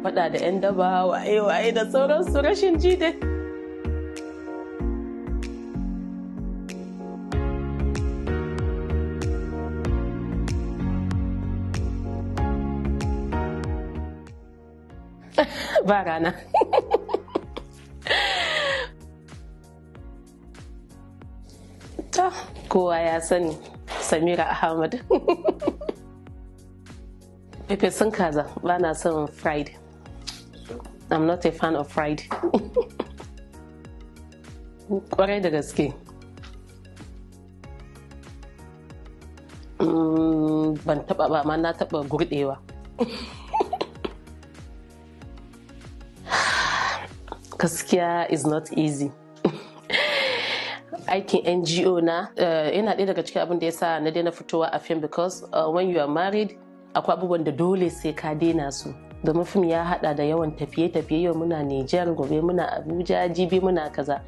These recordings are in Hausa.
Faɗa da 'yan daba, waye waye da sauransu, rashin ji dai. Ba rana. To, kowa ya sani Samira Ahmad. Farfesun kaza, ba na son fried. I'm not a fan of fried. Kwarai da gaske. Ban taba ba, amma na taba gurdewa. Gaskiya is not easy. Aikin NGO na yana ɗaya daga cikin abin da ya sa na daina fitowa a film, because when you are married, akwai abubuwan da dole sai ka daina su, domin fim ya hada da yawan tafiye-tafiye. Yau muna Niger, gobe muna Abuja, jibi muna kaza.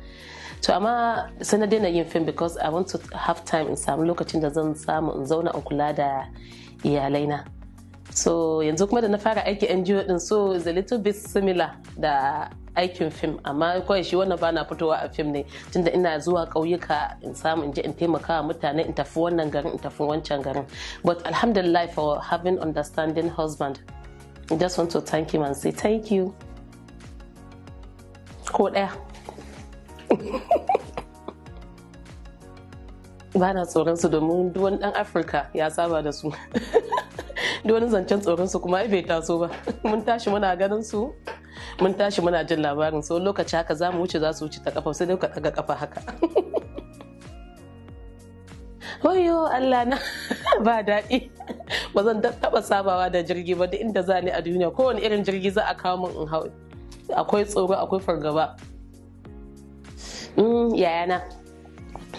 To, amma sai na daina yin film because I want to have time, in samu lokacin da zan samu in zauna in kula da iyalaina. So yanzu kuma da na fara aiki NGO din, so is a little bit similar da aikin fim, amma kawai shi wannan bana fitowa a fim ne, tunda ina zuwa ƙauyuka in samu in je in taimaka wa mutane, in tafi wannan garin, in tafi wancan garin. But alhamdulillah for having understanding husband. I just want to thank him and say thank you. Ko ɗaya ba na tsoron su, domin duk wani ɗan Afirka ya saba da su. Duk wani zancen tsoron su kuma ai bai taso ba. Mun tashi muna ganin su, mun tashi muna jin labarin su. Lokaci haka za mu wuce, za su wuce ta kafa, sai dai ka daga kafa haka. Wayo Allah na, ba daɗi. Ba zan taɓa sabawa da jirgi ba. Duk inda za ni a duniya, kowane irin jirgi za a kawo min in hau, akwai tsoro, akwai fargaba. Yayana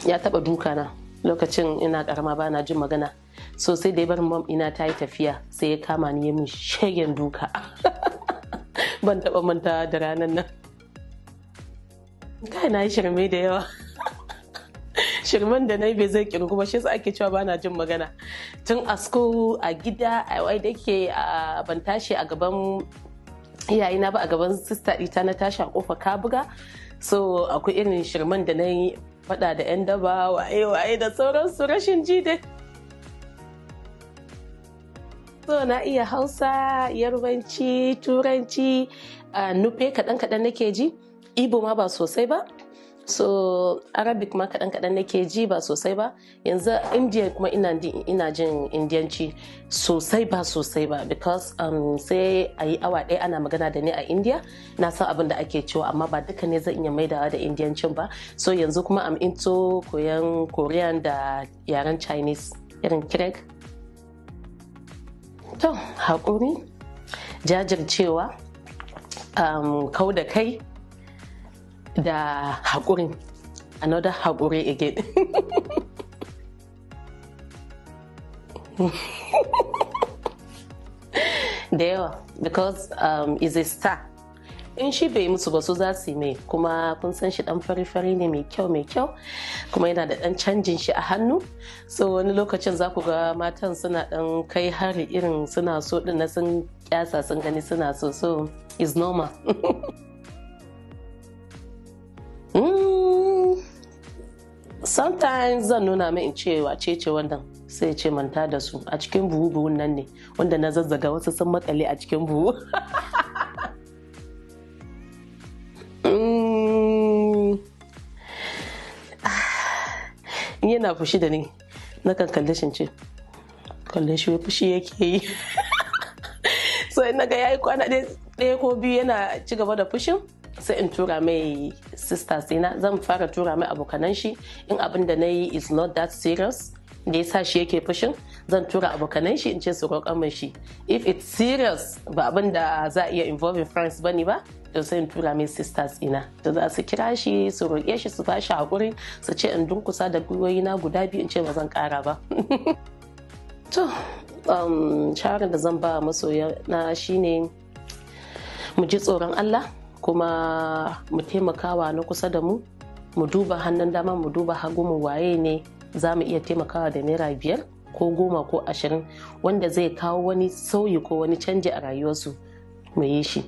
ya taɓa duka na lokacin ina karama, ba na jin magana. So sai da ya bar mom ina ta yi tafiya, sai ya kama ni ya min shegen duka. Ban taɓa manta da ranar nan. Kai, na yi shirme da yawa. Shirman da na yi bai zai kirgu ba. Shi yasa ake cewa bana jin magana tun a school, a gida, a wai da ke ban tashi a gaban iyayena ba, a gaban sister ɗita na tashi, a kofa Kabuga. So akwai irin shirman da na yi, faɗa da 'yan daba, waye waye da sauransu, rashin ji dai. So na iya Hausa, Yarbanci, Turanci, Nufe kaɗan kaɗan nake ji, Ibo ma ba sosai ba. So Arabic ma kaɗan kaɗan nake ji, ba sosai ba. Yanzu India kuma ina jin Indiyanci, sosai ba sosai ba, because sai a yi awa ɗaya ana magana da ni a India, na san abin da ake cewa, amma ba duka ne zan iya maidawa da Indiyancin ba. So yanzu kuma am into koyan Korean da yaren Chinese, irin Kirek. To, haƙuri, jajircewa, kau da kai da haƙuri, another haƙuri again. Da yawa, because is a star. In shi bai musu ba, su za su yi mai. Kuma kun san shi dan fari-fari ne, mai kyau mai kyau, kuma yana da dan canjin shi a hannu. So wani lokacin za ku ga matan suna dan kai hari, irin suna so din na sun kyasa, sun gani suna so. So is normal. Sometimes zan nuna mai in ce, "Wace ce wannan?" Sai ce, "Manta da su, a cikin buhu buhun nan ne wanda na zazzaga, wasu sun makale a cikin buhu." In yana fushi da ni, na kan kalle shi, ce, "Kalle shi, fushi yake yi." So in naga yayi kwana ɗaya ko biyu yana ci gaba da fushin, sai in tura mai sisters ina. Zan fara tura mai abokanan shi. In abin da na yi is not that serious da ya sa shi yake fushin, zan tura abokanan shi in ce su roƙan mai shi. If it's serious, ba abin da za a iya involving friends bane ba, to sai in tura mai sisters ina da za su kira shi, su roƙe shi, su bashi haƙuri, su ce in durkusa da gwiwoyi na guda biyu in ce ba zan ƙara ba. To, shawarar da zan ba masoya na shine mu ji tsoron Allah, kuma mu taimakawa na kusa da mu. Mu duba hannun dama, mu duba hagu, mu waye ne za mu iya taimakawa da naira 5 ko 10 ko 20, wanda zai kawo wani sauyi ko wani canji a rayuwarsu. Mu yi shi.